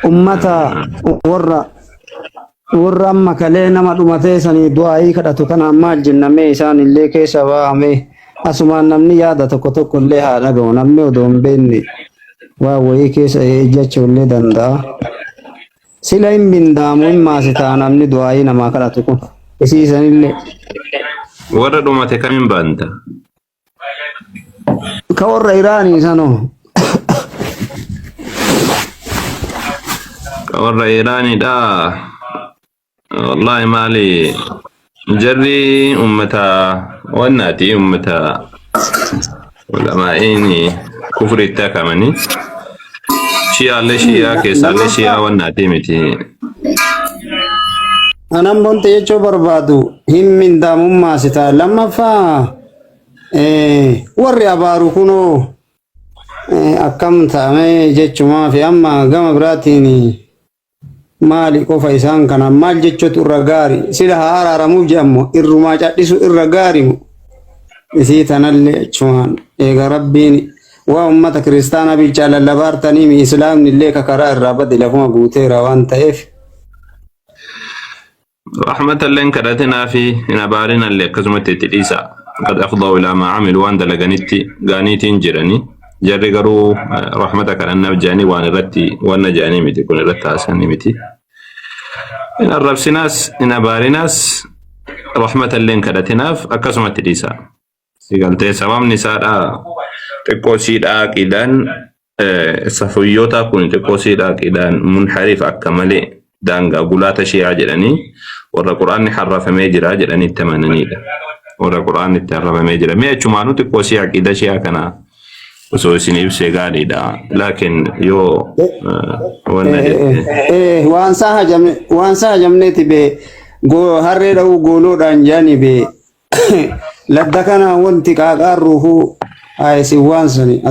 Ummata warra warra amma kalee nama dhumatee sanii du'aayii kadhatu kanaan maal jenna mee isaan illee keessa baa'ame asumaan namni yaada tokko tokko illee haa dhaga'u namni odoo hin beekne waa wayii keessa ejjachuu illee danda'a. Sila hin bindaamu hin maasitaa namni du'aayii namaa kadhatu kun isiisanillee. Warra dhumate kamiin baanta? Ka warra Iraanii sanoo. Ka warra Iraaniidha. Wallaahi maali jarri ummata wannaati ummata ulamaa'iin kufriitti hakamanii shi'aallee shi'aa keessaallee shi'aa Lammaffaa wannaati miti. anan bonte jechuu barbaadu hin mindaamummaa si ta'a. Lammaffaa warri abaaru kunoo akkam ta'ame jechumaa fi amma gama biraatiin maali qofa isaan kana maal jechuutu irra gaari sila haa araaramuuf jedhamu irrumaa cadhisu irra gaari mu isii tanallee jechumaan eega rabbiin waa ummata kiristaanaa bichaa lallabaartanii mi islaamni illee ka karaa irraa bade lafuma guuteera waan ta'eef Rahmata illee hin kadhatinaa fi hin abaarinallee akkasumatti itti dhiisaa. Qad afdaw ilaa maa amilu waan dalaganitti gaaniitiin jirani. Jarri garuu rahmata kadhannaaf jedhanii waan irratti wanna jedhanii miti kun irratti haasanii miti. Hin arrabsinaas hin abaarinaas rahmata illee hin kadhatinaaf akkasumatti dhiisaa. Si galtee sababni isaadha xiqqoo siidhaa aqidaan safuyyootaa kun xiqqoo siidhaa aqidaan munhariif akka malee daangaa gulaata shi'aa jedhanii warra quraanni harrafamee jira jedhanii itti amananiidha. Warra quraanni itti harrafamee jira. Mee achumaanuu xiqqoo sii aqiida shi'aa kana osoo isin ibsee gaariidha. Laakiin yoo wanna jette. Waan isaa hajamne waan isaa hajamneeti bee harree dha'uu gooloodhaan jedhani bee Ladda kana wanti qaaqaarruufu isin waan suni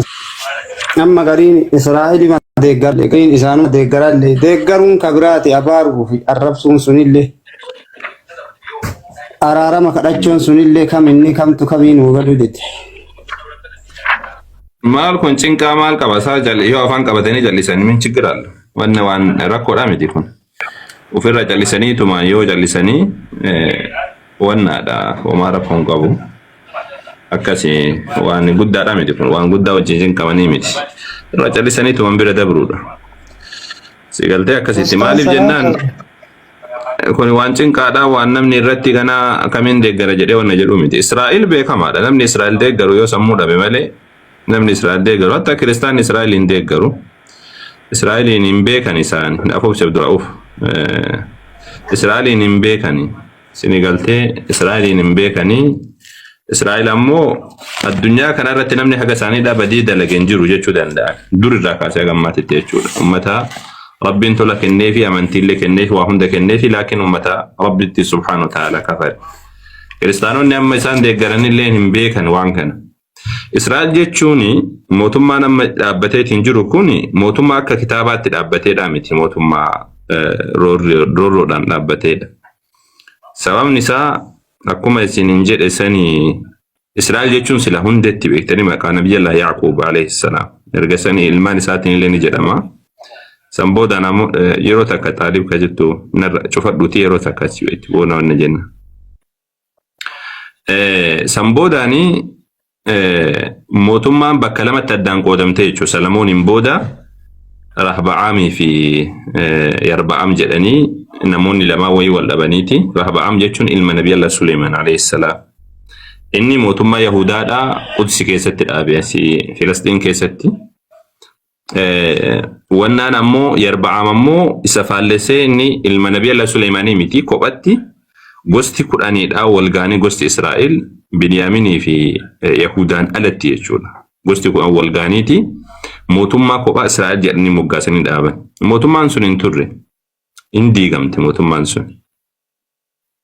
amma gariin Israa'elima deeggarle gariin isaanuma deeggaralle deeggaruun ka biraati abaaruu fi arrabsuun sunillee araarama kadhachuun sunillee kam inni kamtu kamiin galuu dide. Maal kun cinqaa maal qaba isaa yoo afaan qabatanii jallisanii min chiggiraalla. Wanni waan rakkoodha miti kun. Ofirra callisaniitumaan yoo callisanii wannaadha homaa rakkoo hin qabu. Akkasi waan guddaadha miti kun waan guddaa wajjin hin qabanii miti. Irra callisaniitumaan bira dabruudha. Si galtee akkasitti maaliif jennaan kun waan cinqaadha waan namni irratti ganaa akkamiin deeggara jedhee wanna jedhu miti. Israa'el beekamaadha namni Israa'el deeggaru yoo sammuu dhabe malee namni Israa'el deeggaru hatta kiristaanni Israa'el hin deeggaru. Israa'eliin hin beekan isaan afuuf Abdura'uuf. Israa'eliin hin beekani. Sini galtee Israa'eliin hin beekanii. Israa'el ammoo addunyaa kana irratti namni haga isaanii badii dalage hin jiru jechuu danda'an. Dur irraa kaasee haga ammaatitti jechuudha. Ummata Rabbiin tola kenneefi amantiillee kenneefi waa hunda kenneefi laakiin ummata Rabbitti subhaanahu wa ta'ala kafare. Kiristaanonni amma isaan deeggaranillee hin beekan waan kana. Israa'el jechuun mootummaan amma dhaabbateetiin jiru kun mootummaa akka kitaabaatti dhaabbateedha miti mootummaa roorroodhaan dhaabbateedha. Sababni isaa akkuma isiniin jedhe sanii Israa'el jechuun sila hundetti beektanii maqaa Nabiyyallah Yaaquub alayhi salaam. Erga sanii ilmaan isaatiin illee ni jedhama. San booda yeroo takka xaaliib ka jettu narra cufadhuuti yeroo takka achi beekti boona wanna jenna. San boodaanii mootummaan bakka lamatti addaan qoodamte jechuudha. Salamooniin booda Rahba'aamii fi Yarba'aam jedhanii namoonni lamaan wayii wal dhabaniiti. Rahba'aam jechuun ilma Nabi Allah Suleeman alayhi salaam. Inni mootummaa Yahudaadhaa Qudsi keessatti dhaabe asii Filisxiin keessatti. Wannaan ammoo Yarba'aam ammoo isa faallessee inni ilma Nabi Allah Suleemaanii miti kophatti gosti kudhaniidha wal ga'anii gosti Israa'el Biniyaaminii fi Yahudaan alatti jechuudha. Gosti kudhan wal ga'aniiti mootummaa kophaa Israa'el jedhanii moggaasanii dhaaban. Mootummaan sun hin turre. Hin diigamte mootummaan sun.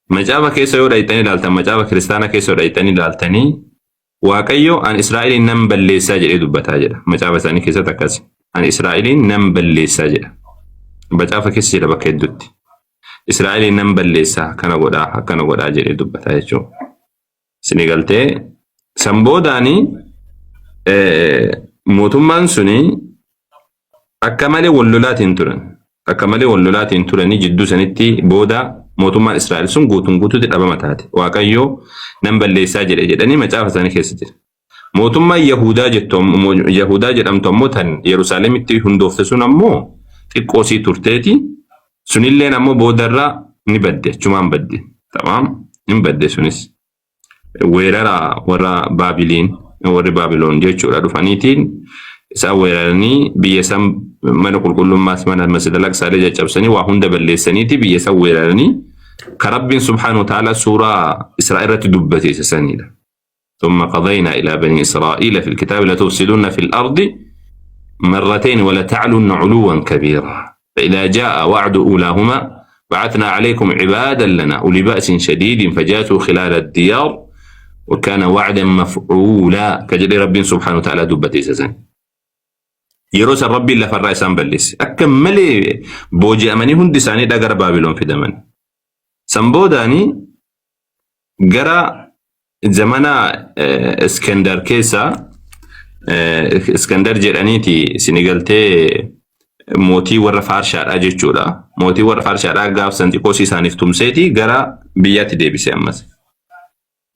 Macaafa keessa yoo dhayxanii ilaaltan macaafa kiristaanaa keessa yoo dhayxanii ilaaltanii Waaqayyo an Israa'eliin nan balleessaa jedhee dubbataa jedha. Macaafa isaanii keessatti akkas. Ani Israa'eliin nan balleessaa jedha. Macaafa keessa jira bakka hedduutti. Israa'eliin nan balleessaa akkana godhaa akkana godhaa jedhee dubbataa jechuudha. Isinii galtee san boodaanii mootummaan suni akka malee wal lolaatiin turan. Akka malee wal lolaatiin turanii jidduu sanitti booda mootummaan Israa'el sun guutuun guutuutti dhabama taate. Waaqayyoo nan balleessaa jedhe jedhanii macaafa isaanii keessa jira. Mootummaan Yahudaa jettu Yahudaa jedhamtu ammoo tan Yerusaalemitti hundoofte sun ammoo xiqqoo sii turteeti. Sunilleen ammoo boodarraa ni badde, achumaan badde. Tamaam, hin badde sunis. Weerara warra Baabiliin, warri Baabiloon jechuudha, dhufaniitiin isaan weeraranii biyya isaan mana qulqullummaas mana masjida al-Aqsaalee caccabsanii waa hunda balleessaniiti biyya isaan weeraranii ka Rabbiin subhaanahu wa ta'ala suuraa Israa'el irratti dubbate isa sanidha. ثم قضينا إلى بني إسرائيل في الكتاب لتفسدن في الأرض مرتين ولتعلن علوا كبيرا فإذا جاء وعد أولاهما بعثنا عليكم عبادا لنا أولي بأس شديد فجاسوا خلال الديار وكان وعدا مفعولا ka jedhe Rabbiin سبحانه وتعالى dubbate isa san. Yeroo san Rabbiin lafarraa isaan balleesse. Akka malee booji'amanii hundi isaanii gara Baabiloon fidaman. San boodaanii gara zamana Iskandar keessa, Iskandar jedhaniiti isin galtee mootii warra Faarshaadhaa jechuudha. Mootii warra Faarshaadhaa gaaf san xiqqoo isaaniif tumseeti gara biyyaatti deebise ammas.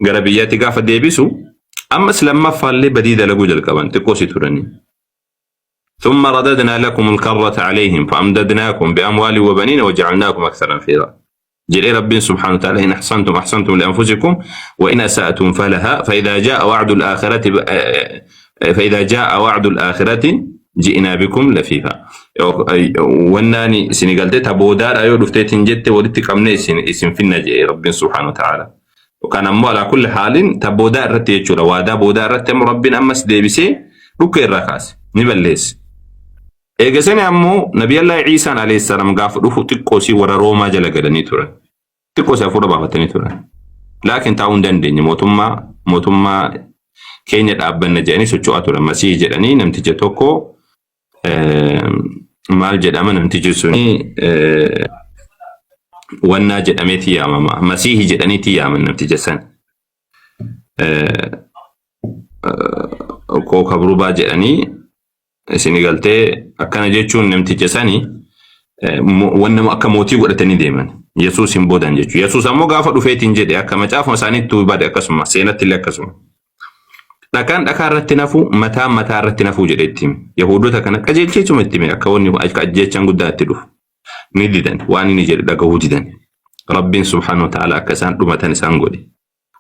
Gara biyyaatti gaafa deebisu ammas lammaffaallee badii dalaguu jalqaban xiqqoo si turanii. ثم رددنا لكم الكرة عليهم فأمددناكم بأموال وبنين وجعلناكم أكثر نفيرا jedhe Rabbiin سبحانه وتعالى. إن أحسنتم أحسنتم لأنفسكم وإن أسأتم فلها فإذا جاء وعد الآخرة فإذا جاء وعد الآخرة جئنا بكم لفيفا. Wannaani isin galte ta boodaadha yoo dhufteetiin jette walitti qabne isin finna jedhe Rabbiin سبحانه وتعالى. Yookaan ammoo على كل حال ta boodaa irratti jechuudha. Waadaa boodaa irratti ammoo Rabbiin ammas deebisee dhukka irraa kaase ni balleesse. Eegasani ammoo Nabiyallaa Ciisaan عليه السلام gaafa dhufu xiqqoo sii warra Roomaa jala galanii turan. Xiqqoo sii hafuura baafatanii turan. Laakiin taa'uu hin dandeenye, mootummaa keenya dhaabbanna jedhanii socho'aa turan. Masii jedhanii namticha tokko, maal jedhama namtichi suni, wannaa jedhameeti yaamama. Masiihi jedhaniiti yaaman namticha san. Kookabrubaa jedhanii isin galtee akkana jechuun namticha sani wanna akka mootii godhatanii deeman. Yesuus hin boodan jechuudha. Yesuus ammoo gaafa dhufeetiin jedhe akka macaafuma isaaniitti bade, akkasuma seenatti illee akkasuma. Dhakaan dhakaa irratti nafu, mataan mataa irratti nafuu jedhe itti hime. Yahuudota kana qajeelcheetuma itti hime akka wanni akka ajjeechaan guddaa itti dhufu. Ni didan, waan inni jedhe dhagahuu didan. Rabbiin سبحانه وتعالى akka isaan dhumatan isaan godhe.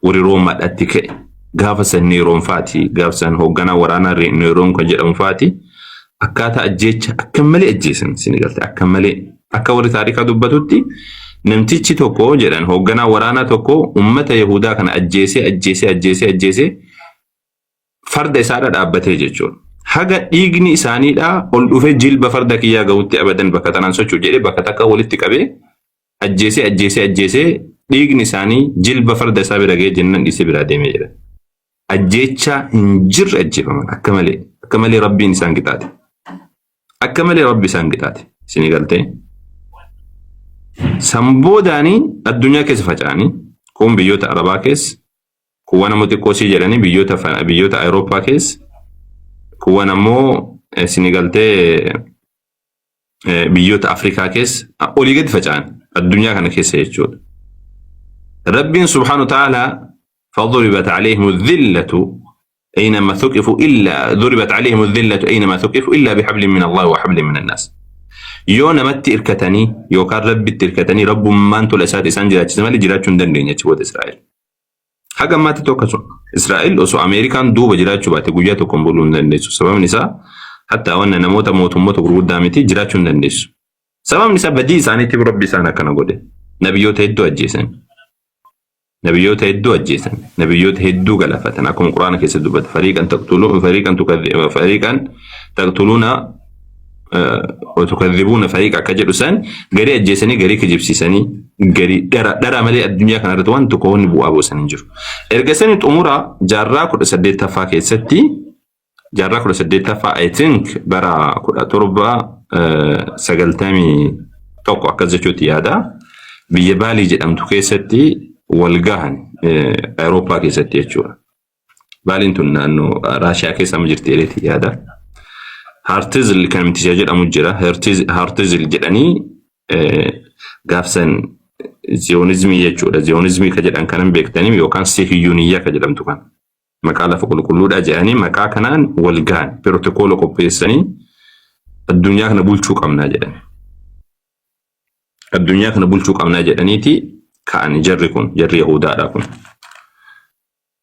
Warri Roomaadhaatti ka'e. Gaafa san Neeroon faati, gaafa san hoogganaa waraanaa Neeroon kan jedhamu faati akkaataa ajjeecha akka malee ajjeesan isin galte. Akka malee akka warri taarikaa dubbatutti namtichi tokko jedhan, hoogganaa waraanaa tokko, ummata Yahudaa kana ajjeesee ajjeesee ajjeesee ajjeesee farda isaadha dhaabbatee jechuudha. Haga dhiigni isaaniidha ol dhufee jilba farda kiyyaa gahutti abadan bakka tanaan socho'u jedhee bakka takka walitti qabee ajjeesee ajjeesee ajjeesee dhiigni isaanii jilba farda isaa bira ga'ee jennaan dhiisee biraa deemee jira. Ajjeechaa hin jirre ajjeefaman, akka malee akka malee Rabbiin isaan qixaate. Akka malee Rabbi isaan qixaate. Isinii galtee? San boodaanii addunyaa keessa faca'anii kun biyyoota Arabaa keessa, kuwwan ammoo xiqqoo sii jedhanii biyyoota Awurooppaa keessa, kuwwan ammoo isinii galtee biyyoota Afrikaa keessa olii gadi faca'an addunyaa kana keessa jechuudha. Rabbiin سبحانه وتعالى فضربت عليهم الذلة أينما ثقفوا إلا ضربت عليهم الذلة أينما ثقفوا إلا بحبل من الله وحبل من الناس. Yoo namatti irkatanii yookaan Rabbitti irkatanii Rabbummaan tola isaati isaan jiraachise malee jiraachuu hin dandeenye achi booda Israa'el. Haga ammaatti tokko akkasuma. Israa'el osoo Ameerikaan duuba jiraachuu baate guyyaa tokkoon buluu hin dandeessu. Sababni isaa hatta wanna namoota mootummoota gurguddaa miti, jiraachuu hin dandeessu. Sababni isaa badii isaaniitiif Rabbi isaan akkana godhe. Nabiyyoota hedduu ajjeesan. Nabiyyoota hedduu ajjeesan. Nabiyyoota hedduu galafatan. Akkuma Quraana keessa dubbata. فريقا تقتلون فريقا تقتلون وتكذبون فريقا akka jedhu san, garii ajjeesanii garii kijibsiisanii garii dhara dhara malee addunyaa kanarratti waan tokko wanni bu'aa buusan hin jiru. Erga sani xumura jaarraa 18ffaa keessatti, jaarraa 18ffaa, I think bara 1791 akkas jechuutti yaada, biyya Baalii jedhamtu keessatti wal gahan, Awurooppaa keessatti jechuudha. Baaliin tun naannoo Raashiyaa keessa amma jirti jedheeti yaada. Hartizil kan namticha jedhamu jira. Hartizil jedhanii gaafsan ziyoonizmii jechuudha. Ziyoonizmii ka jedhan kanan beektanii yookaan sihiyuuniyyaa ka jedhamtu kan. Maqaa lafa qulqulluudha jedhanii maqaa kanaan wal gahan pirotokoola qopheessanii addunyaa kana bulchuu qabnaa jedhan. Addunyaa kana bulchuu qabnaa jedhaniiti ka'an jarri kun jarri Yahudaadha kun.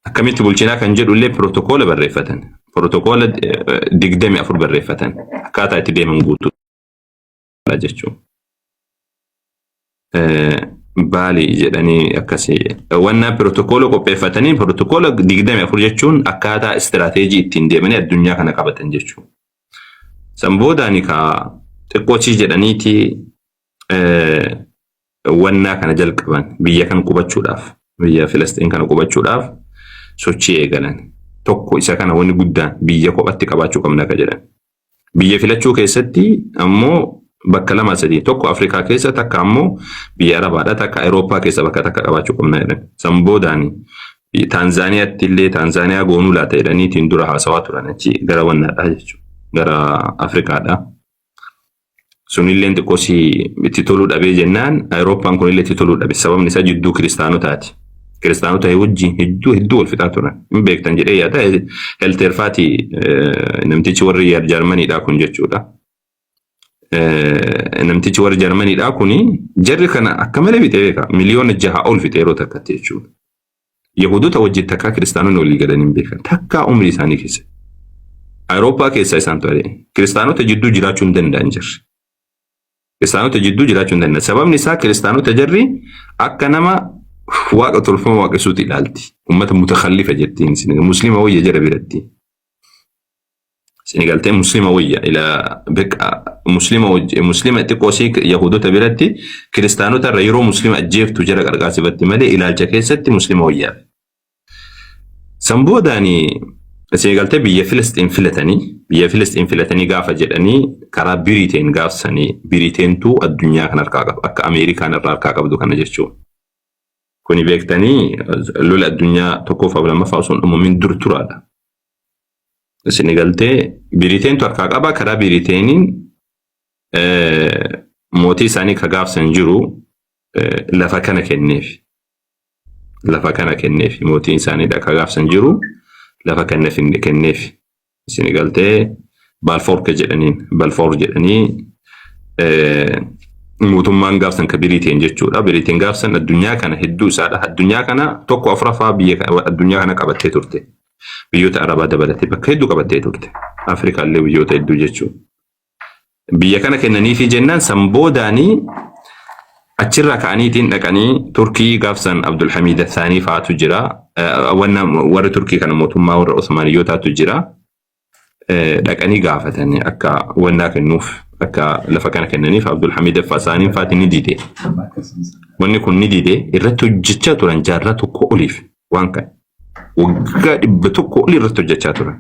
Akkamitti bulchinaa kan jedhu illee pirotokoola barreeffatan. Pirotokoola 24 barreeffatan. Akkaataa itti deeman guutuu jechuudha. Baalii jedhanii akkasii wannaa pirotokoola qopheeffatanii pirotokoola 24 jechuun akkaataa istiraateejii ittiin deemanii addunyaa kana qabatan jechuudha. San boodaan ka xiqqoochii jedhaniiti wannaa kana jalqaban biyya kan qubachuudhaaf biyya Filisxiin kana qubachuudhaaf sochii eegalan. Tokko isa kana wanni guddaan biyya kophatti qabaachuu qabna ka jedhan. Biyya filachuu keessatti ammoo bakka lama sadii tokko Afrikaa keessa takka ammoo biyya Arabaadha takka Awurooppaa keessa bakka takka qabaachuu qabna jedhan. San boodaan Taanzaaniyaatti illee Taanzaaniyaa goonuu laata jedhaniitiin dura haasawaa turan achi gara wannaadha jechuudha. Gara Afrikaadha. Sunillee xiqqoo si itti toluu dhabee jennaan Awurooppaan kunillee itti toluu dhabe. Sababni isaa jidduu kiristaanotaati. Kiristaanota wajjin hedduu hedduu wal fixaa turan. Hin beektan jedhee yaada. Helteerfaati namtichi warri Jarmaniidhaa kun jechuudha. Namtichi warri Jarmaniidhaa kun jarri kana akka malee fixee beeka. Miliyoona 6 ol fixee yeroo takkatti jechuudha. Yahudota wajjin takkaa kiristaanonni walii galanii hin beekan. Takkaa umrii isaanii keessa. Awurooppaa keessa isaan ture. Kiristaanota jidduu jiraachuu hin danda'an jarri. Kiristaanota jidduu jiraachuu hin danda'an. Sababni isaa kiristaanota jarri akka nama waaqa tolfama waaqessuutti ilaalti. Uummata mutakallifa jettiin. Muslima wayya jara biratti. Isin galtee muslima wayya ila beqa muslima muslima xiqqoo sii yahudota biratti kiristaanota irra yeroo muslima ajjeeftu jara qarqaarsifatti malee ilaalcha keessatti muslima wayyaa. San boodaani isin galtee biyya Filisxiin filatanii biyya Filisxiin filatanii gaafa jedhanii karaa Biriteen gaafsanii Biriteentu addunyaa kan harkaa qabu akka Ameerikaan irraa harkaa qabdu kana jechuudha. Kuni beektanii lola addunyaa tokkoof lammaffaa osoo hin uumamin dur turaadha. Isin galtee Biriteentu harkaa qaba. Karaa Biriteeniin mootii isaanii ka gaafsan jiru lafa kana kenneef. Lafa kana kenneef mootiin isaaniidha ka gaafsan jiru lafa kana kenneef. Isin galtee Balfour ka jedhaniin Balfour jedhanii mootummaan gaafsan ka Biriteen jechuudha. Biriteen gaafsan addunyaa kana hedduu isaadha. Addunyaa kana tokko afuraffaa biyya addunyaa kana qabattee turte. Biyyoota Arabaa dabalatee bakka hedduu qabattee turte. Afrikaallee biyyoota hedduu jechuudha. Biyya kana kennaniifi jennaan san boodaanii achirraa ka'aniitiin dhaqanii Turkii gaafsan Abdulhamiid Athaanii fa'aatu jira. Wanna warri Turkii kana mootummaa warra Osmaaniyootaatu jira. Dhaqanii gaafatanii akka wannaa kennuuf akka lafa kana kennaniif Abdulhamiid Athaaniin fa'aati ni dide. Wanni kun ni dide irratti hojjechaa turan jaarraa tokko oliif waan kana. Waggaa 100 olii irratti hojjechaa turan.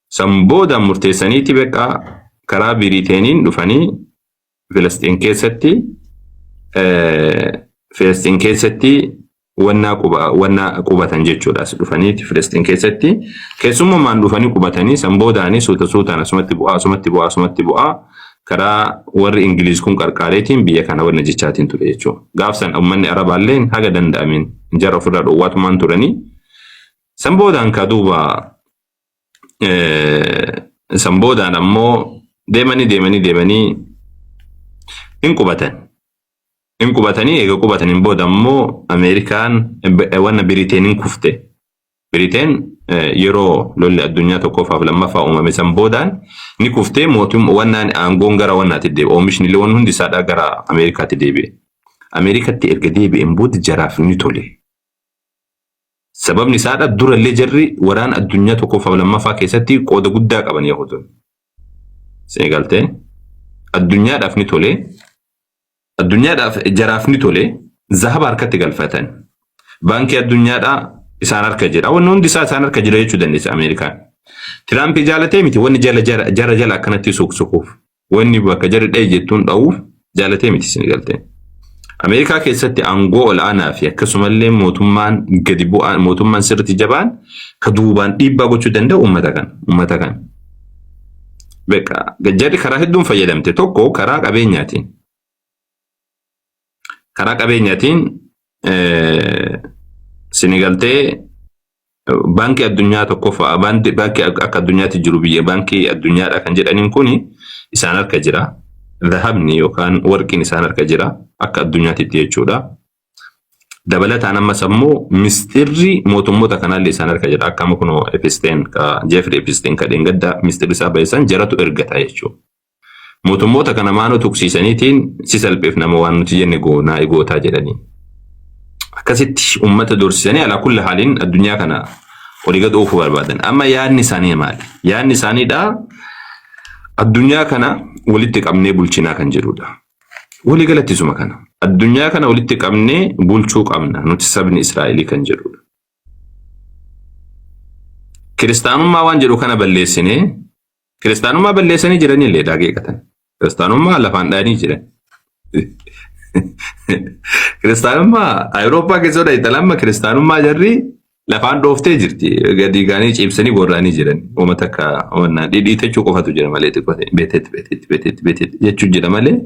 San booda murteessaniiti beekaa karaa Biriiteeniin dhufanii Filistiin keessatti wannaa qubatan jechuudha. As dhufaniiti Filistiin keessatti keessummaan dhufanii qubatanii san boodaanii suuta suutaan asumatti bu'aa asumatti bu'aa asumatti bu'aa karaa warri Ingiliiz kun qarqaareetiin biyya kana wanna jechaatiin ture jechuudha. Gaafsan uummanni Arabaalleen haga danda'ameen jara ofirraa dhoowwaatumaan turanii san boodaan ka duuba san boodaan ammoo deemanii deemanii deemanii hin qubatan. Hin qubatanii eega qubataniin booda ammoo Ameerikaan wanna Biriiteeniin kufte. Biriteen yeroo lolli addunyaa tokkoffaaf lammaffaa uumame san boodaan ni kuftee mootum wannaan aangoon gara wannaatti deebi'e. Oomishni illee wanni hundi isaadhaa gara Ameerikaatti deebi'e. Ameerikatti erga deebi'een booda jaraaf ni tole. Sababni isaadha durallee jarri waraana addunyaa tokkoffaaf lammaffaa keessatti qooda guddaa qaban Yahudoonni. Isin galtee addunyaadhaaf ni tole. Addunyaadhaaf jaraaf ni tole. Zahaba harkatti galfatan. Baankii addunyaadhaa isaan harka jira. Wanni hundi isaa isaan harka jira jechuu dandeessa Ameerikaan. Tiraamp jaalatee miti wanni jala jara jara jala akkanatti suqsuquuf. Wanni bakka jarri dha'i jettuun dha'uuf jaalatee miti isin galtee. Ameerikaa keessatti aangoo ol'aanaa fi akkasumallee mootummaan gadi bu'aan mootummaan sirriitti jabaan ka duubaan dhiibbaa gochuu danda'u uummata kana. Uummata kana. Beqa jarri karaa hedduun fayyadamte tokko karaa qabeenyaatiin. Karaa qabeenyaatiin sinigaltee baankii addunyaa tokkoffaa baankii akka addunyaatti jiru biyya baankii addunyaadha kan jedhaniin kuni isaan harka jira. Dhahabni yookaan warqiin isaan harka jira akka addunyaatti jechuudha. Dabalataan ammas ammoo mistirri mootummoota kanaallee isaan harka jira. Akka amma kunoo Epstein ka Jeffrey Epstein ka dheengadda mistirri isaa bahe jaratu ergata jechuudha. Mootummoota kana maanoo tuqsiisaniitiin si salpheef nama waan nuti jenne goonaa gootaa jedhanii. Akkasitti uummata doorsisanii alaa kulli haaliin addunyaa kana olii gad oofuu barbaadan. Amma yaadni isaanii maali? Yaadni isaaniidha addunyaa kana walitti qabnee bulchinaa kan jedhudha. Walii galatti isuma kana. Addunyaa kana walitti qabnee bulchuu qabna nuti sabni Israa'elii kan jedhudha. Kiristaanummaa waan jedhu kana balleessinee kiristaanummaa balleessanii jiranii illee dhaageeqatan. Kiristaanummaa lafaan dhahanii jiran. Kiristaanummaa Awurooppaa keessa dhayxan amma kiristaanummaa jarri lafaan dhooftee jirti. Gadi gaanii ciibsanii gorra'anii jiran. Uummata akka dhidhiitachuu qofatu jira malee xiqqoo beetetti beetetti beetetti beetetti jechuu jira malee.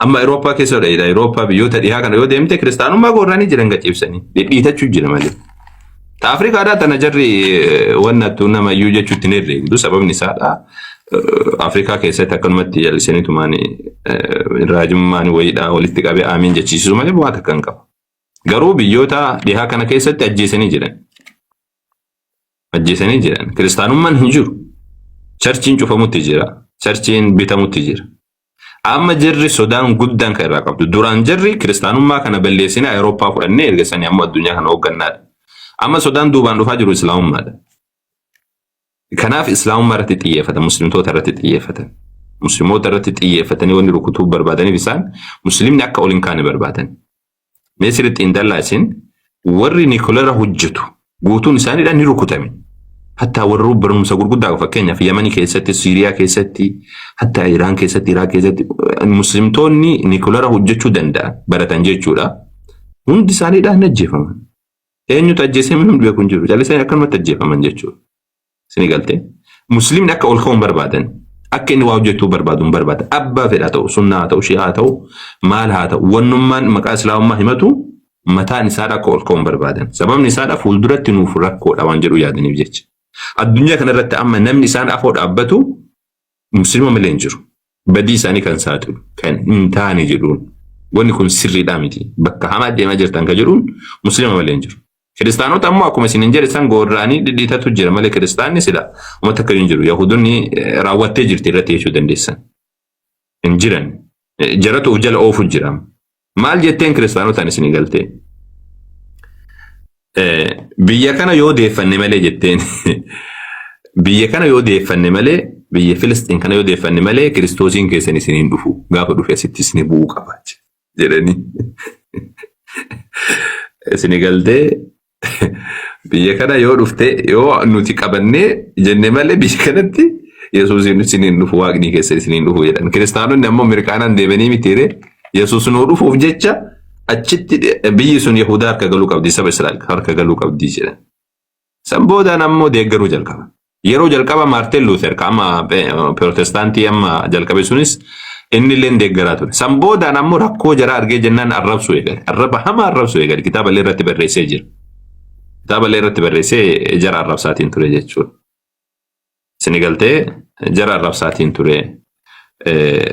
Amma Awurooppaa keessa dhayxan Awurooppaa biyyoota dhihaa kana yoo deemte kiristaanummaa gorra'anii jiran gaciibsanii dhidhiitachuu jira malee. Ta Afrikaadhaa tana jarri wannattu namayyuu jechuutti hin herreegdu sababni isaadha. Afrikaa keessatti akkanumatti jallisaniitumaan raajummaan wayiidha walitti qabee aamiin jechiisisu malee bu'aa takka hin qabu. Garuu biyyoota dhihaa kana keessatti ajjeesanii jiran. Ajjeesanii jiran. Kiristaanummaan hin jiru. Churchiin cufamutti jira. Churchiin bitamutti jira. Amma jarri sodaan guddaan kan irraa qabdu. Duraan jarri kiristaanummaa kana balleessinee Awurooppaa fudhannee erga sanii ammoo addunyaa kana hooggannaadha. Amma sodaan duubaan dhufaa jiru islaamummaadha. Kanaaf islaamummaa irratti xiyyeeffatan, muslimtoota irratti xiyyeeffatan. Musliimoota irratti xiyyeeffatanii wanni rukutuu barbaadaniif isaan muslimni akka ol hin kaane barbaadan. Mee sirriitti xiinxallaa isin warri nuclear hojjetu guutuun isaaniidhaan ni rukutame. Hattaa warri barumsa gurguddaa fakkeenyaaf Yamanii keessatti, Siiriyaa keessatti, hattaa Iraan keessatti, Iraaq keessatti muslimtoonni nuclear hojjechuu danda'an baratan jechuudha. Hundi isaaniidhaan ni ajjeefaman. Eenyutu ajjeesee namni beeku hin jiru. Callisanii akkanumatti ajjeefaman jechuudha. Isin galtee? Muslimni akka ol ka'u hin barbaadan. Akka inni waa hojjechuu barbaadu hin barbaadan. Abbaa fedhaa ta'u, sunnaa haa ta'u, shi'aa haa ta'u, maal haa ta'u, wannummaan maqaa islaamummaa himatu mataan isaadha akka ol ka'u hin barbaadan. Sababni isaadha fuulduratti nuuf rakkoodha waan jedhu yaadaniif jecha. Addunyaa kanarratti amma namni isaan afoo dhaabbatu muslima malee hin jiru. Badii isaanii kan saaxilu, kan hin taane jedhuun. Wanni kun sirriidhaa miti. Bakka hamaa deemaa jirtan kan jedhuun muslima malee hin jiru. Kiristaanota ammoo akkuma isin hin jedhe san gorra'anii dhidhiitatu jira malee kiristaanni sila uummata akka hin jiru. Yahudonni raawwattee jirti irratti jechuu dandeessan. Hin jiran. Jaratu of jala oofu jira. Maal jetteen kiristaanotaan isin galtee? Biyya kana yoo deeffanne malee jetteen biyya kana yoo deeffanne malee biyya Filistiin kana yoo deeffanne malee kiristoosiin keessan isiniin dhufu gaafa dhufe asitti isin bu'uu qaba jedhanii. Isin galtee biyya kana yoo dhufte yoo nuti qabannee jenne malee biyya kanatti Yesuusiin isiniin dhufu waaqni keessa isiniin dhufu jedhan. Kiristaanonni ammoo mirqaanaan deemanii mitiire Yesuus nuu dhufuuf jecha achitti biyyi sun Yahudaa harka galuu qabdi saba Israa'el harka galuu qabdi jedhan. San boodaan ammoo deeggaruu jalqaban. Yeroo jalqaba Maartin Luuter ka amma Pirootestaantii amma jalqabe sunis inni illee deeggaraa ture. San boodaan ammoo rakkoo jaraa argee jennaan arrabsuu eegale. Arraba hamaa arrabsuu eegale. Kitaaba illee irratti barreessee jira. Kitaaba illee irratti barreessee jara arrabsaatiin ture jechuudha. Isin galtee jara arrabsaatiin ture.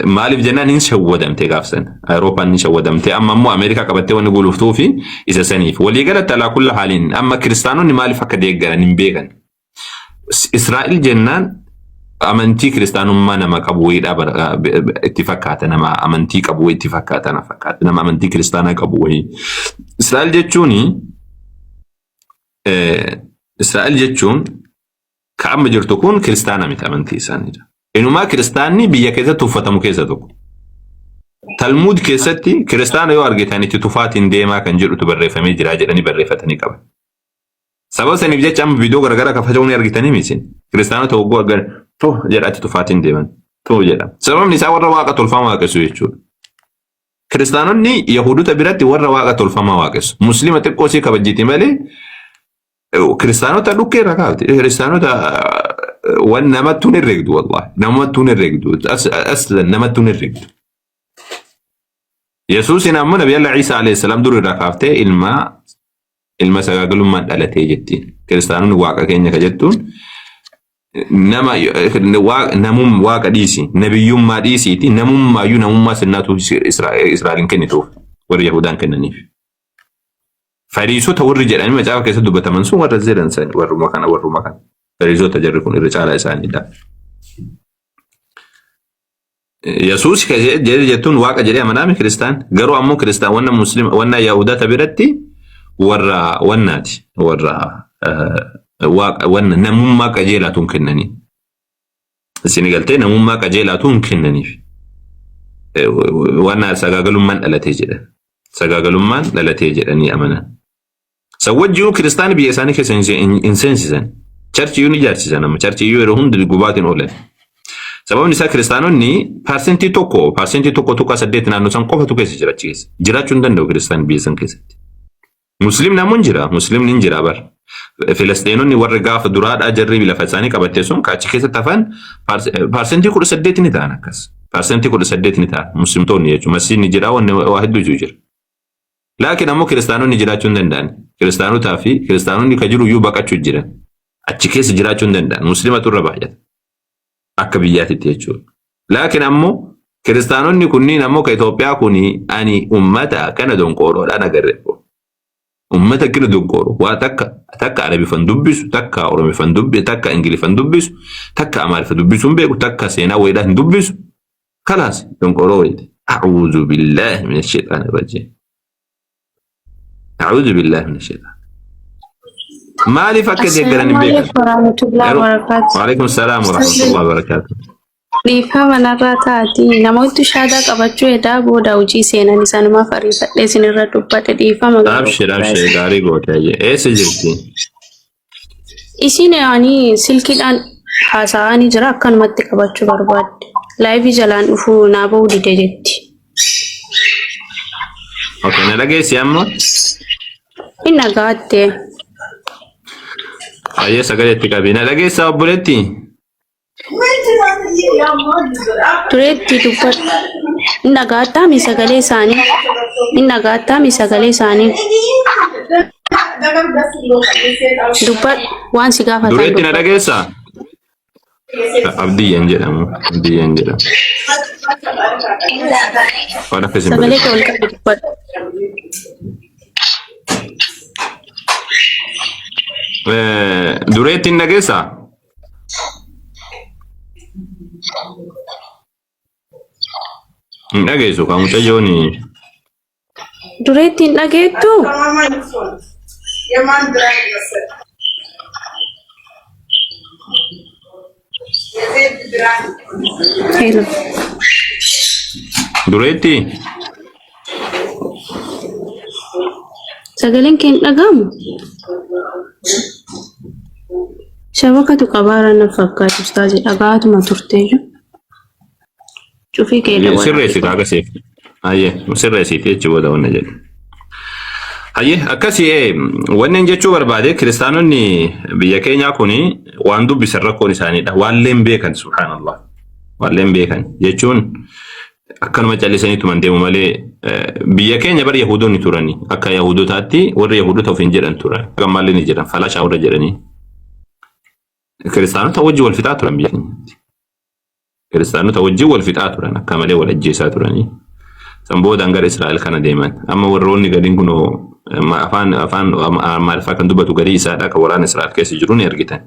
Maaliif jennaan hin shawwadamte gaafsan. Awurooppaan hin shawwadamte. Amma immoo Ameerikaa qabattee wanni guluftuu fi isa saniif. Waliigalatti alaa kulla haaliin amma kiristaanonni maaliif akka deeggaran hin beekan. Israa'el jennaan amantii kiristaanummaa nama qabu wayiidha itti fakkaata nama amantii qabu wayii itti fakkaata na fakkaata nama amantii kiristaanaa qabu wayii. Israa'el jechuun Israa'el jechuun ka amma jirtu kun kiristaana miti amantii isaaniidha. Inumaa kiristaanni biyya keessatti uffatamu keessa tokko. Talmuud keessatti kiristaana yoo argitan itti tufaatiin deemaa kan jedhutu barreeffamee jira jedhanii barreeffatanii qaban. Sababa saniif jecha amma viidiyoo garaagaraa kan faca'uu ni argitanii miti. Kiristaanota hogguu argan tuh jedha itti tufaatiin deeman. Tuh jedha. Sababni isaa warra waaqa tolfamaa waaqessu jechuudha. Kiristaanonni Yahudota biratti warra waaqa tolfamaa waaqessu. Musliima xiqqoo sii kabajjiti malee kiristaanota dhukkee irra kaafti. Kiristaanota Wan namattuu hin herregdu wallahi. Namattuu hin herregdu. Aslan namattuu hin herregdu. Yesuusin ammoo Nabi Allah Iisaa alayhi salaam dur irraa kaaftee ilma ilma sagaagalummaan dhalatee jettiin. Kiristaanonni waaqa keenya ka jettuun nama namum waaqa dhiisi nabiyyummaa dhiisiiti namummaayyuu namummaa sirnaatu Israa'eliin kennituuf warri Yahudaan kennaniif. Fariisota warri jedhanii macaafa keessatti dubbataman sun warra jedhan san warruma kana warruma kana. Fariisota jarri kun irra caalaa isaaniidha. Yesuus jedhe jettuun waaqa jedhee amanaami kiristaan garuu ammoo kiristaan wanna muslima wanna yaahudata biratti warra wannaati warra waaqa wanna namummaa qajeelaatu hin kennanii. Isin galtee namummaa qajeelaatu hin kennaniif. Wanna sagaagalummaan dhalatee jedhan. Sagaagalummaan dhalatee jedhanii amanan. San wajjiinuu kiristaani biyya isaanii keessa hin seensisan. Charchiyyuu ni ijaarsisan amma. Charchiyyuu yeroo hundi gubaatiin oolan. Sababni isaa kiristaanonni 1% 1.8% naannoo san qofatu keessa jira achi keessa. Jiraachuu hin danda'u kiristaanni biyya san keessatti. Muslimni ammoo hin jira. Muslimni hin jira bar. Filisxeenonni warri gaafa duraadhaa jarri lafa isaanii qabatte sun ka achi keessatti hafan 18% ni ta'an akkas. 18% ni ta'an muslimtoonni jechuudha. Masjiidni jira wanni waa hedduutu jira. Laakiin ammoo kiristaanonni jiraachuu hin danda'an. Kiristaanotaa fi kiristaanonni ka jiru iyyuu baqachuu jiran. Achi keessa jiraachuu hin danda'an. Muslimatu irra baay'ata. Akka biyyaatitti jechuudha. Laakiin ammoo kiristaanonni kunniin ammoo ka Itoophiyaa kuni ani ummata akkana donqooroodhaan agarre. Ummata akkana donqooro waa takka takka Arabifan dubbisu, takka Oromifan dubbisu, takka Ingilifan dubbisu, takka Amaarifa dubbisu hin beeku, takka seenaa wayiidhaa hin dubbisu. Kalaas donqooroo wayiiti. A'uudhu billaahi mina sheexaani rajiim. A'uudhu billaahi mina sheexaan. Maaliif akka deeggaran hin Assalaamu beekan? alaikum warahmatullahi Garuu wabarakatuh. waalaikum salaam warahmatullahi wabarakatuh. Dhiifama narraa taati. Namoottu shaadaa qabachuu edaa booda hojii seenan isanumaaf ariifadhee isinirra dubbadhe dhiifama garuu. Abshir abshir gaarii goote ayyee. Eessa jirti? Isin ani silkiidhaan haasa'aa ni jira akkanumatti qabachuu barbaadde. Laayivii jalaan dhufuu naa ba'uu dide jetti. Okay, na dhageessi amma. Hin dhaga'atte. Ayyee sagalee itti qabi. Na dhageessaa obboleetti? Tureetti dubbadhu. Hin dhaga'attaa mi sagalee isaanii? Hin dhaga'attaa mi sagalee isaanii? Dubbadhu waan si gaafatan Dureetti na dubbadhu. dhageessaa? Abdiyyaan jedhamu. Abdiyyaan jedhamu. Waan akkasiin Sagalee barreessa. kee ol qabi dubbadhu. Dureetti hin dhageessaa? Hin dhageessu kan mucayyoon Dureetti hin dhageettu? Hello. Dureetti Sagaleen kee hin dhaga'amu? Shabakatu qabaara na fakkaatu ustaazi dhaga'atuma turteeyyu. Cufii kee dawwala. Sirreessi kaa akkasiif. Hayyee sirreessiiti jechuu booda wanna jedhu. Hayyee akkasii wanneen jechuu barbaade kiristaanonni biyya keenyaa kun waan dubbisan rakkoon isaaniidha. Waan leen beekan subhaanallah. Waan leen beekan jechuun akkanuma callisanii tuman deemu malee biyya keenya bar yahudoonni turani akka yahudotaatti warri yahudota ofiin jedhan turan. Gammaallee ni jedhan falashaa warra jedhanii. Kiristaanota wajji wal fixaa turan biyya keenyatti. Kiristaanota wajjin wal fixaa turan akka malee wal ajjeesaa turanii. San boodaan gara Israa'el kana deeman. Amma warroonni gadiin kunoo afaan afaan Amaariffaa kan dubbatu garii isaadha kan waraana Israa'el keessa jiru ni argitan.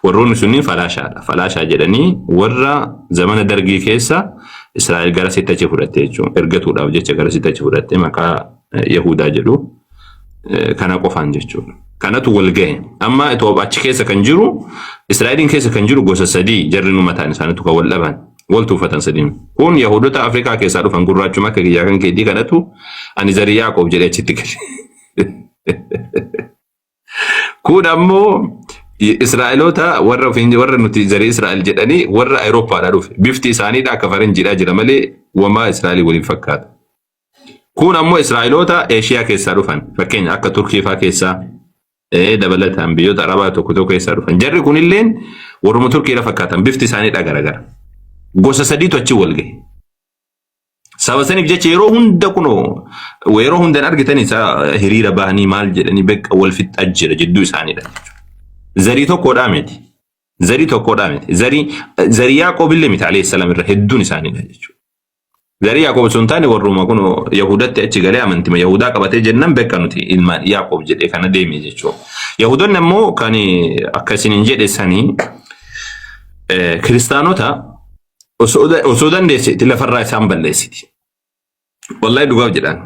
Warroonni sunniin falaashaadha. Falaashaa jedhanii warra zamana dargii keessa Israa'el gara sitti achi fudhatte jechuudha. Ergatuudhaaf jecha gara sitti achi fudhatte maqaa Yahudaa jedhu kana qofaan jechuudha. Kanatu wal gahe. Amma Itoophiyaa achi keessa kan jiru Israa'eliin keessa kan jiru gosa sadii jarri nu mataan isaaniitu kan wal dhaban wal tuuffatan sadiin. Kun Yahudota Afrikaa keessaa dhufan gurraachuma akka kiyyaa kan keetii kanatu ani zarii Yaaqoob jedhee achitti gale. Kun ammoo Israa'eloota warra ofiin warra nuti zarii Israa'el jedhanii warra Awurooppaadhaa dhufe. Bifti isaaniidha akka faranjiidhaa jira malee wamaa Israa'elii waliin fakkaata. Kun ammoo Israa'eloota Eeshiyaa keessaa dhufan. Fakkeenya akka Turkii fa'aa keessaa Dabalataan biyyoota Arabaa tokko tokko keessaa dhufan. Jarri kunilleen warruma Turkiidha fakkaatan bifti isaaniidha garagara. Gosa sadiitu achi wal gahe. Saba saniif jecha yeroo hunda kunoo yeroo hunda hin argitan isaa hiriira bahanii maal jedhanii beekka wal fixaa jira jidduu isaaniidha jechuudha. Zarii tokkodhaa miti. Zarii tokkodhaa miti. Zarii zarii Yaaqoob illee miti alayhi salaam irra hedduun isaaniidha jechuudha. Zarii Yaaqoob osoo hin taane warruma kun Yahudatti achi galee amantima Yahudaa qabatee jennaan beekka nuti ilmaan Yaaqoob jedhee kana deeme jechuudha. Yahudonni ammoo kan akka isiniin jedhe sanii kiristaanota osoo dandeessiti lafarraa isaan balleessiti. Wallahi dhugaaf jedhaan.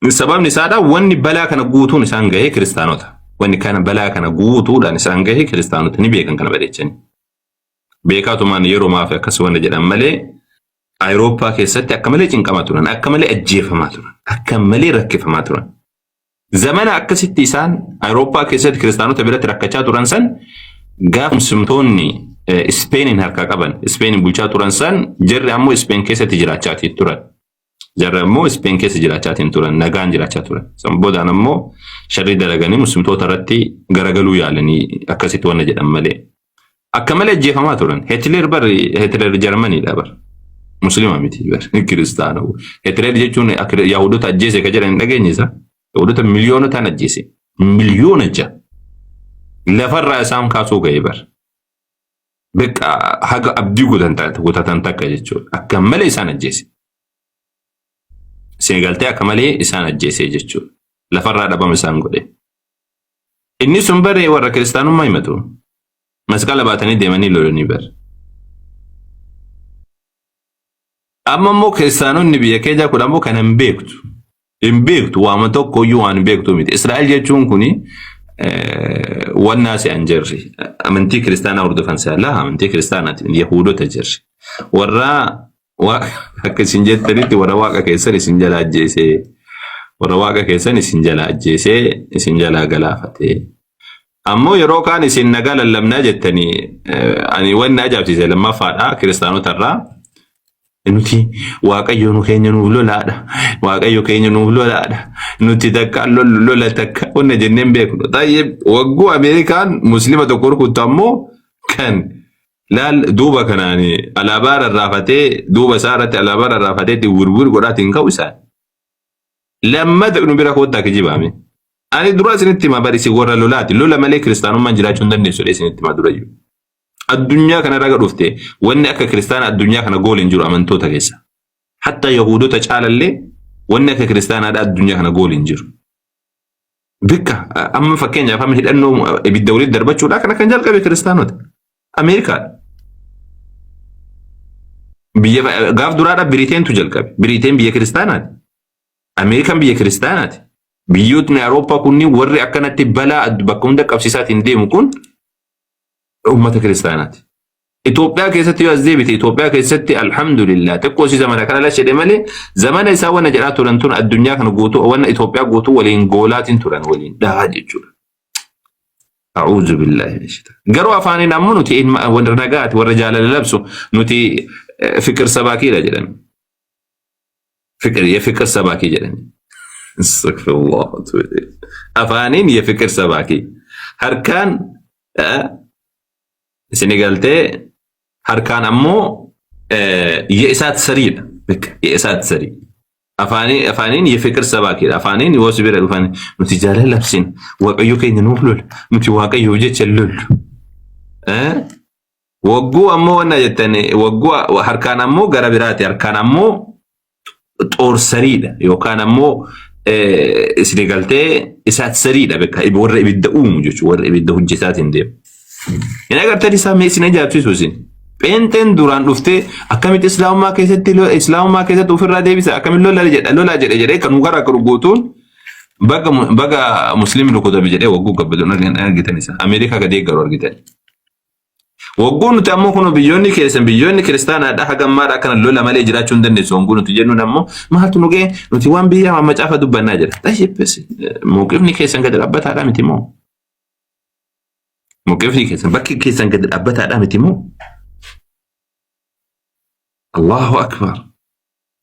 Sababni isaadha wanni balaa kana guutuun isaan gahee kiristaanota. Wanni kana balaa kana guutuudhaan isaan gahee kiristaanota ni beekan kana bareechanii. Beekaatumaan yeroo maafi akkas wanna jedhan malee Awurooppaa keessatti akka malee cinqamaa turan, akka malee ajjeefamaa turan, akka malee rakkifamaa turan. Zamana akkasitti isaan Awurooppaa keessatti kiristaanota biratti rakkachaa turan san gaafa muslimtoonni Ispeeniin harkaa qaban, Ispeeniin bulchaa turan san jarri ammoo Ispeen keessatti jiraachaatii turan. Jarri ammoo Ispeen keessa jiraachaatiin turan, nagaan jiraachaa turan. San boodaan ammoo sharrii dalaganii muslimtoota irratti garagaluu yaalanii akkasitti wanna jedhan malee. Akka malee ajjeefamaa turan. Hitler bar Hitler Jarmaniidha bar. Muslima miti bar kiristaana. Hitler jechuun akka Yahudota ajjeese ka jedhan hin dhageenye isa. Yahudota miliyoonotaan ajjeese. Miliyoona 6. Lafarraa isaan kaasuu ga'e bar. Beqa haga abdii kutatan takka jechuudha. Akka malee isaan ajjeese. Isin galtee akka malee isaan ajjeese jechuudha. Lafarraa dhabama isaan godhe. Inni sun bare warra kiristaanummaa himatu. Masqala baatanii deemanii lolanii bar. Amma immoo kiristaanonni biyya keenyaa kun ammoo kana hin beektu. Hin beektu waama tokko iyyuu waan hin beektu miti. Israa'el jechuun kuni wannaa se'an jirri. Amantii kiristaanaa hordofan se'an laa amantii kiristaanaati. Yahuudota jirri. Warra akka isin jettanitti warra waaqa keessan isin jala ajjeesee warra waaqa keessan isin jala ajjeesee isin jalaa galaafatee. Ammoo yeroo kaan isin nagaa lallabnaa jettanii ani wanni ajaa'ibsiise lammaffaadha kiristaanota irraa. Nuti waaqayyo nu keenya nuuf lolaadha. Waaqayyo keenya nuuf lolaadha. Nuti takka lola takka wanna jennee hin beeknu. Tayyib wagguu Ameerikaan muslima tokko rukuttu ammoo kan laal duuba kanaan alaabaa rarraafatee duuba isaa irratti alaabaa rarraafatee itti wirwir godhaatiin ka'u isaan. Lammata nu bira koottaa kijibaame. Ani dura isinitti hima bari isin warra lolaati. Lola malee kiristaanummaan jiraachuu hin dandeessu jedhee isinitti hima durayyuu. Addunyaa kana irra dhufte wanni akka kiristaana addunyaa kana goole hin jiru amantoota keessa. Hatta Yahuudota caalallee wanni akka kiristaanaadha addunyaa kana goole hin jiru. Bikka amma fakkeenyaaf amma hidhannoo ibidda walitti darbachuudha kana kan jalqabe kiristaanota. Ameerikaadha. Biyya gaaf duraadha Biriteentu jalqabe. Biriteen biyya kiristaanaati. Ameerikaan biyya kiristaanaati. Biyyootni Awurooppaa kunniin warri akkanatti balaa bakka hunda qabsiisaatiin deemu kun uummata kiristaanaati. Itoophiyaa keessatti yoo as deebite Itoophiyaa keessatti alhamdulillah xiqqoo si zamana kana lash jedhe malee zamana isaa wanna jedhaa turan tun addunyaa kana guutuu wanna Itoophiyaa guutuu waliin goolaatiin turan waliin dhahaa jechuudha. A'uuzu billaahi min shaitaan. Garuu afaaniin ammoo nuti warra nagaati warra jaalala labsu nuti fiqir sabaakiidha jedhan. Fiqir yefiqir sabaakii jedhan. Astaghfirullah. Afaaniin yefiqir sabaakii. Harkaan isini galtee harkaan ammoo ye'isaat sariidha. Ye'isaat sarii. Afaaniin yefiqir sabaakiidha. Afaaniin yoo si bira dhufan nuti jaalala labsin waaqayyo keenya nuuf lola nuti waaqayyoof jecha lollu. Wagguu ammoo wanna jettan wagguu harkaan ammoo gara biraati. Harkaan ammoo xoorsariidha yookaan ammoo isin galtee isaat sariidha bakka warra ibidda uumu jechuudha warra ibidda hojjetaatiin deemu. Hin agartan isaa mee isin ajaa'ibsiisu isin. Pheenxeen duraan dhuftee akkamitti islaamummaa keessatti islaamummaa keessatti ofirraa deebisa akkamitti lola jedha lola jedhe jedhee kan gara akka guutuun baga baga musliimni rukutame jedhee wagguu gabbatuun argitan isa Ameerikaa gad eeggaru argitan. Wagguu nuti ammoo kun biyyoonni keessan biyyoonni kiristaanaadha haga ammaadha akkana lola malee jiraachuu hin dandeessu wagguu nuti jennuun ammoo maaltu nu ga'e nuti waan biyya macaafa dubbannaa jira. Tayyib mawqifni keessan gadi dhaabbataadha miti moo? Mawqifni keessan bakki keessan gadi dhaabbataadha miti moo? Allahu akbar.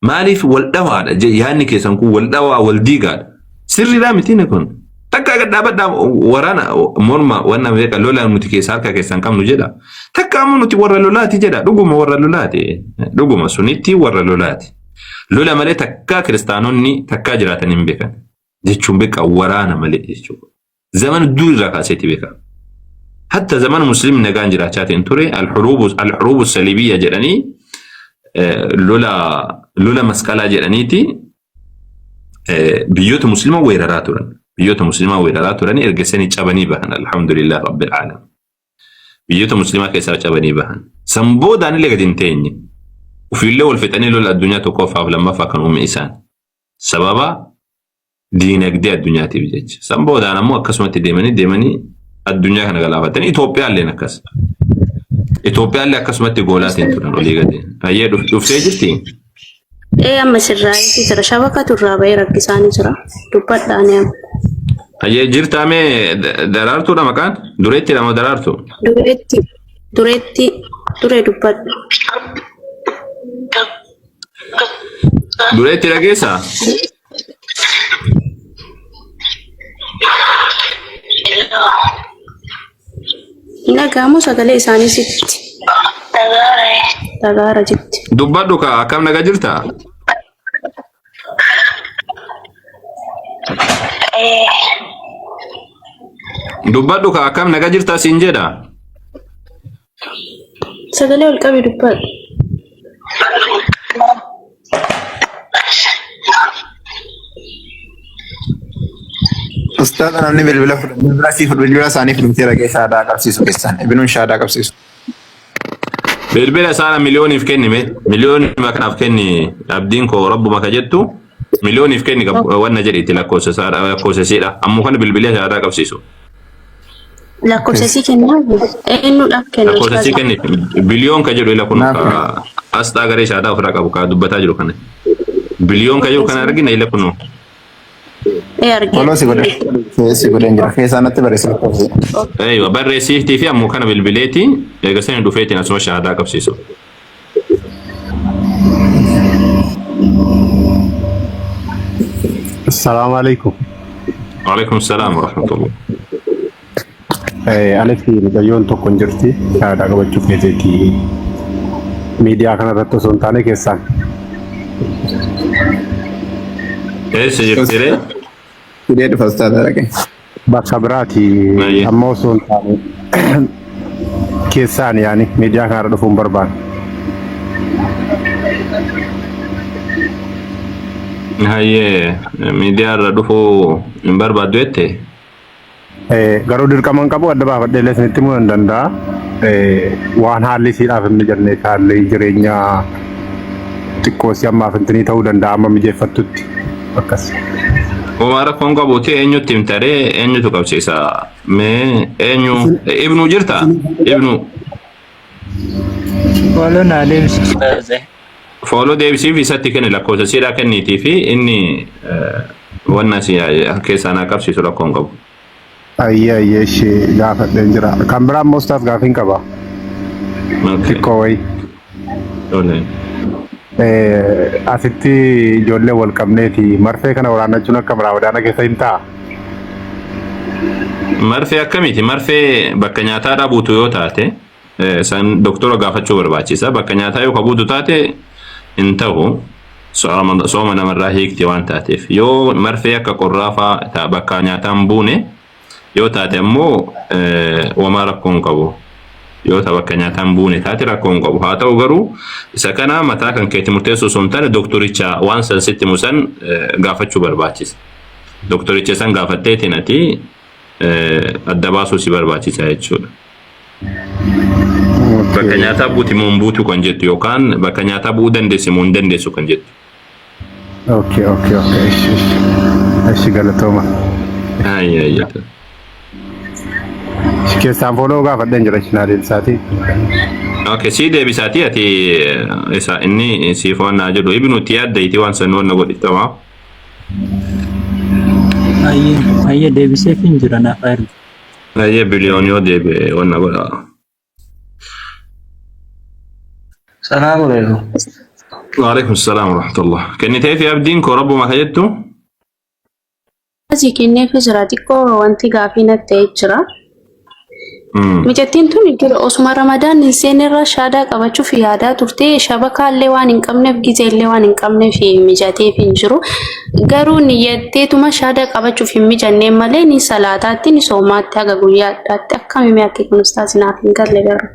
Maaliif wal dhawaadha yaadni keessan kun wal dhawaa wal diigaadha. Sirriidhaa miti inni kun. Takka gad dhaabadhaa waraana morma wanna beeka lola nuti keessa harka keessan qabnu jedha. Takka ammoo nuti warra lolaati jedha. Dhuguma warra lolaati. Dhuguma sunitti warra lolaati. Lola malee takkaa kiristaanonni takkaa jiraatan hin beekan. Jechuun beeka waraana malee jechuudha. Zaman dur irraa kaaseeti beeka. Hatta zaman muslim nagaan jiraachaa ta'in ture al-huruubu salibiyya jedhanii lola lola masqalaa jedhaniiti biyyoota muslimaa weeraraa turan. Biyyoota muslimaa weeraraa turanii erga sanii cabanii bahan alhamdulillah rabbil aalamiin. Biyyoota muslimaa keessaa cabanii bahan. San boodaan illee gadi hin teenye. Ofiillee wal fixanii lola addunyaa tokkoffaaf lammaffaa kan uume isaan. Sababa diinagdee addunyaatiif jecha. San boodaan ammoo akkasumatti deemanii deemanii addunyaa kana galaafatanii Itoophiyaalleen akkas. Itoophiyaallee akkasumatti goolaatiin turan olii gadi. Hayyee dhuftee jirti? Ee amma sirraa'eeti jira. Shabakatu irraa ba'ee rakkisaanii jira. Dubbadhaa ni amma. Hayyee jirtaa mee daraartuudha maqaan? Dureetti moo daraartu? Dureetti dureetti duree dubbadhu. Dureetti dhageessaa? Hin dhaga'amu sagalee isaanii sitti. Dhagaara jetti. Dubbadhu kaa akkam naga jirta? Dubbadhu kaa akkam naga jirta siin jedha. Sagalee ol qabi dubbadhu. Ustaaza namni bilbila fudhu bilbila sii fudhu bilbila isaanii fudhatee dhaqee shaadaa qabsiisu keessan ibinuun shaadaa qabsiisu. Bilbila isaana miliyooniif kenni mee miliyoonima kanaaf kenni abdiin koo rabbuma ka jettu miliyooniif kenni wanna jedhiitti lakkoofsa isaadha lakkoofsa isiidha ammoo kana bilbilee shaadaa qabsiisu. Lakkoofsa isii kennaa eenyuudhaaf kenna Lakkoofsa isii ustaaza? kenni biliyoon ka jedhu ila kun Naaf ka asxaa garee shaadaa ofirraa qabu ka dubbataa jiru kana. Biliyoon ka jedhu kana argina ila kun. Ee argee. Follow si godhe si godheen jira keessaa natti barreessi lakkoofsa. Eeywa barreessiiftii fi ammoo kana bilbileeti eega sani dhufeetiin asuma shaadaa qabsiisu. Assalamu alaikum. Waalaikum salaam wa rahmatullah. Anis mucayyoon tokko hin jirti. Shahaadaa qabachuuf feeteeti. Miidiyaa kana irratti osoo hin taane keessaan. Eessa jirti ree? Fidee dhufa ustaaza dhaqee. Bakka biraati Baay'ee. amma osoo hin taane keessaan yaani miidiyaa kanarra dhufuu hin barbaanne. Hayyee miidiyaa irra dhufuu hin barbaaddu jette? Garuu dirqama hin qabu adda baafadhee illee isinitti himuu nan danda'a. Waan haalli isiidhaaf hin mijanne haalli jireenyaa xiqqoo si ammaaf intinii ta'uu danda'a amma mijeeffattutti akkas. Homaa rakkoon qabuuti eenyutti himtaree eenyutu qabsiisa mee eenyu ibnu jirta ibnu Follow naa deebisi ustaaze. Follow deebisiif isatti kenni lakkoofsa siidhaa kenniitii fi inni wanna si keessaa naa qabsiisu rakkoon qabu. Ayyee ayyee ishee gaafadheen jira. Kan biraa immoo ustaas gaafiin qaba. Xiqqoo wayii. Tole. Asitti ijoollee wal qabneeti marfee kana waraannachuun akka Ramadaana keessa hin ta'a. Marfee akkamiiti? Marfee bakka nyaataa dhabuutu yoo taate san doktora gaafachuu barbaachisa. Bakka nyaataa yoo ka buutu taate hin ta'u. Sooma namarraa hiikti waan taateef. Yoo marfee akka qorraa faa bakka nyaataa hin buune yoo taate ammoo wamaa rakkoo hin qabu. Yoo ta bakka nyaataa hin buune taate rakkoo hin qabu. Haa ta'u garuu isa kana mataa kan keetti murteessuu osoo hin taane doktoricha waan san sitti himu san gaafachuu barbaachisa. Doktoricha san gaafatteetiin ati adda baasuu si barbaachisa jechuudha. Bakka nyaataa buuti moo hin buutu kan jettu yookaan bakka nyaataa bu'uu dandeessi moo hin dandeessu kan jettu. Okay, okay, okay. Ishi, ishi. Ishi galatooma. Ayya, ayya. Ishi keessaan follow gaafadheen jira ishi naa deebisaatii. Okay, sii deebisaatii ati isa inni siif waan naa jedhu ibnu itti yaadda itti waan san waan na godhi tamaa. Ayyee ayyee deebiseef hin jira naaf ergu. Ayyee biliyoon yoo deebi'e waan na godha. Salaamu alaikum. Waalaikum salaam wa rahmatullah. Kennitee fi abdiin koo rabbuma ka jettu? Asii kenneefii jira xiqqoo wanti gaafii natti ta'ee jira. Micattiin tun dura osuma Ramadaan hin seenerra shaadaa qabachuuf yaadaa turte shabakaallee waan hin qabneef gizeellee waan hin qabneef mijateef hin jiru. Garuu niyyatteetuma shaadaa qabachuuf hin mijannee malee ni salaataatti ni soomaatti haga guyyaa addaatti akkami mee akki kun ustaaz naaf hin galle garuu.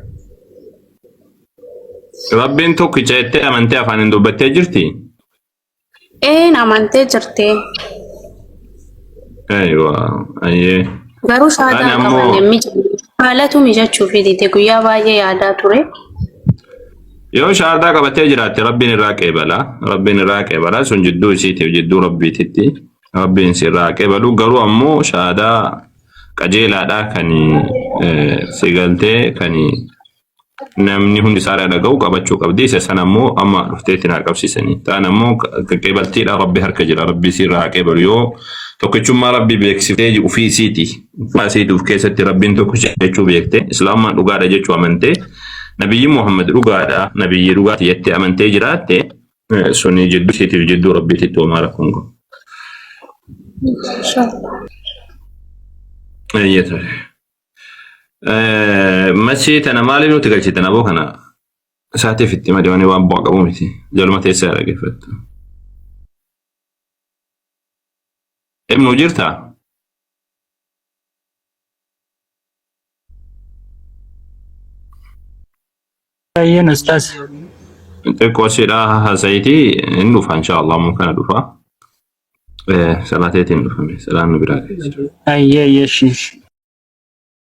Rabbiin tokkicha jettee amantee afaaniin dubbattee jirti? Een amantee jirti. Aywa, ayyee. Garuu shaadaa Ani hin ammoo qabanne mijanne. Haalatu mijachuuf dide guyyaa baay'ee yaadaa ture. yoo shahaadaa qabattee jiraatte Rabbiin irraa qeebala. Rabbiin irraa qeebala. Sun jidduu isiitiif jidduu Rabbiititti. Rabbiin si irraa qeebalu. Garuu ammoo shahaadaa qajeelaadhaa kan si galtee kan namni hundi isaa dhaga'u qabachuu qabdi. Isa sana ammoo amma dhufteetti naa qabsiisanii. Ta'an ammoo qeebaltiidha Rabbi harka jira. Rabbi si irraa haa qeebalu. Yoo tokkichummaa Rabbi beeksiftee ofii isiiti. Ofii isiiti of keessatti Rabbiin tokkicha jechuu beekte. Islaamummaan dhugaadha jechuu amantee. Nabiyyi Muhammad dhugaadha. Nabiyyi dhugaati jettee amantee jiraatte suni jidduu isiitiif jidduu Rabbiititti homaa rakkoon qabu. Inshallah. Eeyyee tole. Machii tana maaliif nuti galchitan aboo kana isaatiif itti malee waan waan bu'aa qabu miti. Jaluma teessaa dhaggeeffattu. Ibnu jirtaa? Ayyeen ustaaz. Xiqqoo siidhaa haasayitii hin dhufa inshaallah ammoo kana dhufa. Salaateetiin dhufame salaan nu biraa keessa. Ayyee ayyee shi.